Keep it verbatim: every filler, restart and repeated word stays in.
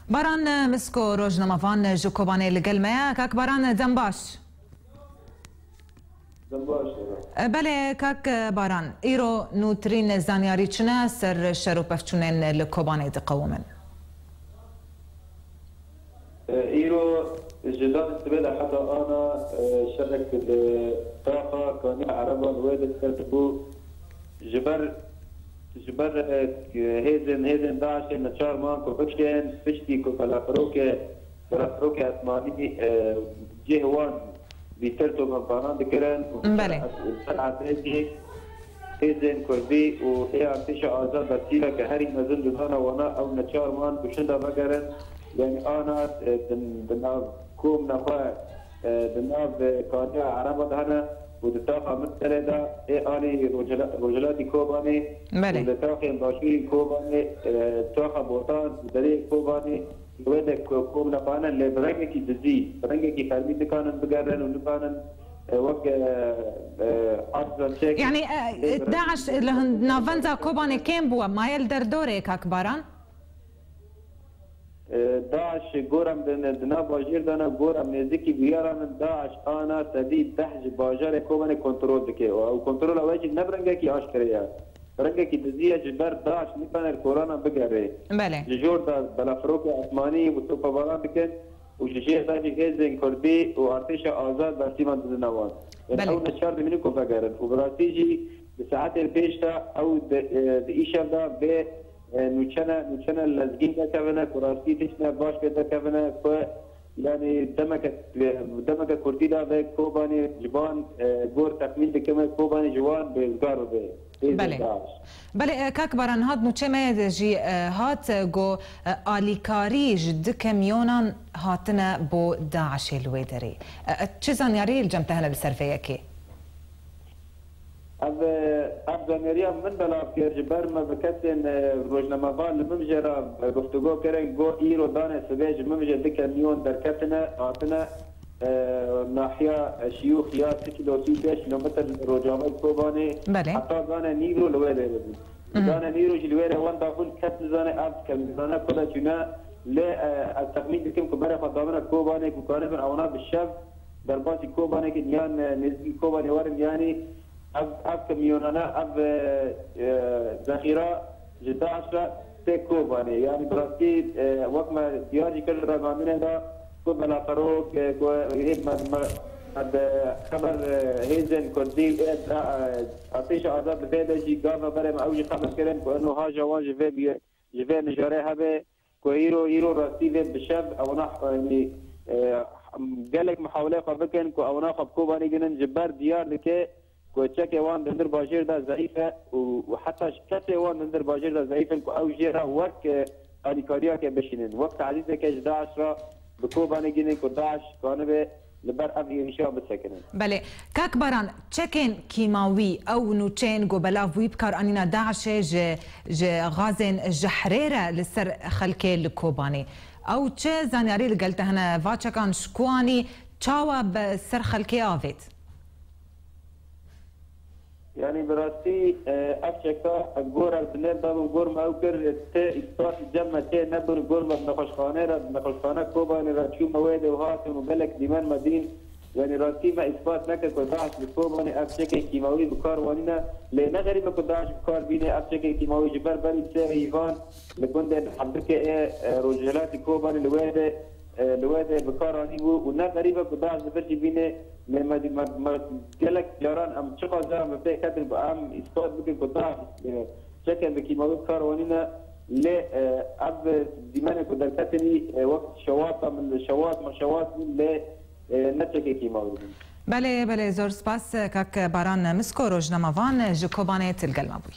Baran Misko, rojnamevan ji Kobanê li gel me ye. Kak Baran, dem baş. Belê, kak Baran, îro nûtirîn zanyarî çi ne ser şer û pevçûnên li Kobanê diqewimin? E, îro ji dan sibê de heta ana, e, şerek li taxa Kaniya Ereban wê de ser bû. Ji ber, ji ber, e, hêzên, hêzên DAIŞ'ê neçar man ku bikişên, piştî ku belafiroke, belafiroke esmanî, e, cih wan bîtir tomebaran dikirin û Belê. ser, ser esê jî hêzên Kurdî û ê artêşa azad bersiva ke herî mezin didana wana ew neçar man ku şinda vegerin, yanî ana, e, di, di nav kom nexwe, e, di nav, e, Kaniya Ereba de hene û di taxa Miqtelê de ê alî Rojhela-, Rojhilatî Kobanê Belê. û li taxên Başûrî Kobanê, e, taxa Botan û derê Kobanê Wê de ku kom nexwanin, lê bi rengekî dizî, bi rengekî fermî nikanin bigerin û nikanin, e, wek, e, e, ard zonçek Yanî, e, lê bi rengekî DAIŞ li hin-, navenda Kobanê kêm bûwe, maye li derdorê, kak Baran? E, DAIŞ gor em di, di nav bajêr de ne, gor em nêzikî biyaran in, DAIŞ ana sedî deh ji bajarê Kobanê kontrol dike û ew kontrola wê jî ne bi rengekî aşkere ye. Rengekî dizî ye, ji ber DAIŞ nikane li Kobanê bigere. Belê. Ji jor de belafiroka esmanî û topabaran dikin û ji jêr de jî hêzên Kurdî û artêşa azad bersivan didine wan. Yanî Belê. ew neçar dimînin ku vegerin. Û bi rastî jî di saetên pêş de ew di, e, di îşev de vê, e, nûçene, nûçene lezgîn dekevine ku rastî tiştine baş pê dekevine ku Yanî demeke, demeke kurtî de vê Kobanê ji ban, e, gor texmîn dikim, Kobanê ji wan rêzgar bibe. Hêzên Belê. DAIŞ. Belê, e, kak Baran, hat nûçe me de jî, e, hat, e, got, e, alîkarî ji du kamyonan hatine bo DAIŞê li wê derê. E, e, çi zanyarî li cem te hene li ser vê yekê? Ev, ev zaneriya min belav kir, ji ber me bi kesên, e, rojnamevan li Mimjê re, e, guftûgo kirin, got, îro danê sibê ji Mimjê du kamyon derketine, hatine, e, nahiya, e, Şiyûx ya sî kîlo sî û pênc kîlometr rojavayê Kobanê, Belê. heta danê nîro li wê derê bûn. Mhm. Danê nîro jî li wê re wenda bûn, kes nizane ev kamyonane ku de çûne, lê, e, ez texmîn dikim ku berê xwe damine Kobanê, ku karibin ewana bi şev derbasî Kobanê kin yan, e, nêzîkî Kobanê werin, yanî ev, ev kamyonane, ev, e, e, zexîra ji DAIŞ re tê Kobanê. Yanî bi rastî, e, wek me diyar jî kir li ragihandinê de ku belaferok, e, ku hê me, me, me bi xeber, e, hêzên Kurdî, e, e, artêşa azad li vê de jî gava berê me ew jî xeber kirin ku eno haja wan ji vê bî-, ji vê mijarê hebe. Ku îro, îro rastî vê bi şev ewana, yanî, e, gelek muhawilê xwe bikin ku ewana xwe bi Kobanê ginin, ji ber diyar dike ku çekê wan di nir bajêr de zeyîf e û, û heta ji kesê wan di nir bajêr de zeyîf in ku ew jê re wek, e, alîkariyeke bişînin, wek tazîzeke ji DAIŞ re bi Kobanê ginin ku DAIŞ kanibe li ber ev êrîşa bisekinin. Belê. Kak Baran, çekên kîmawî, ew nûçeyên ku belav bûyî bi kar anîna DAIŞê ji, ji gazên jehrê re li ser xelkê li Kobanê. Ew çi zanyarî li gel te hene? Va çekan ji ku anî, çawa bi ser xelkê avêt? Yanî bi rastî, e, ev çeka gor ez bi nêr dabim, gor me ew kir, tê îspat cem me tê nebir, gor me bi nexweşxanê re, bi nexweşxane Kobanê re çûme wê de û hatim û gelek dîmen me dîn. Yanî rastî me îspat neke ku DAIŞ li Kobanê ev çekên kîmawî bi kar wanîne, lê ne xerîb e ku DAIŞ bi kar bîne ev çekên kîmawî ji ber berî sê heyvan li gundên Hebdikê ê, e, rojhilatî Kobanê li wê de e, li wê de bi kar anîbû û ne xerîb e ku DAIŞ li vir jî bîne, lê me, me, me gelek caran em çiqas caran bi pê ketin ku em îspat bikin ku DAIŞ, e, çekên bi kîmawî bi kar wanîne, lê, e, ev dîmenê ku derketinî, e, wek şewata min, şewat me şewat bûn, lê, e, ne çekê kîmawî bûn. Belê, belê, zor spas, kak Baran Misko, rojnamevan ji Kobanê tu li gel me bûyî.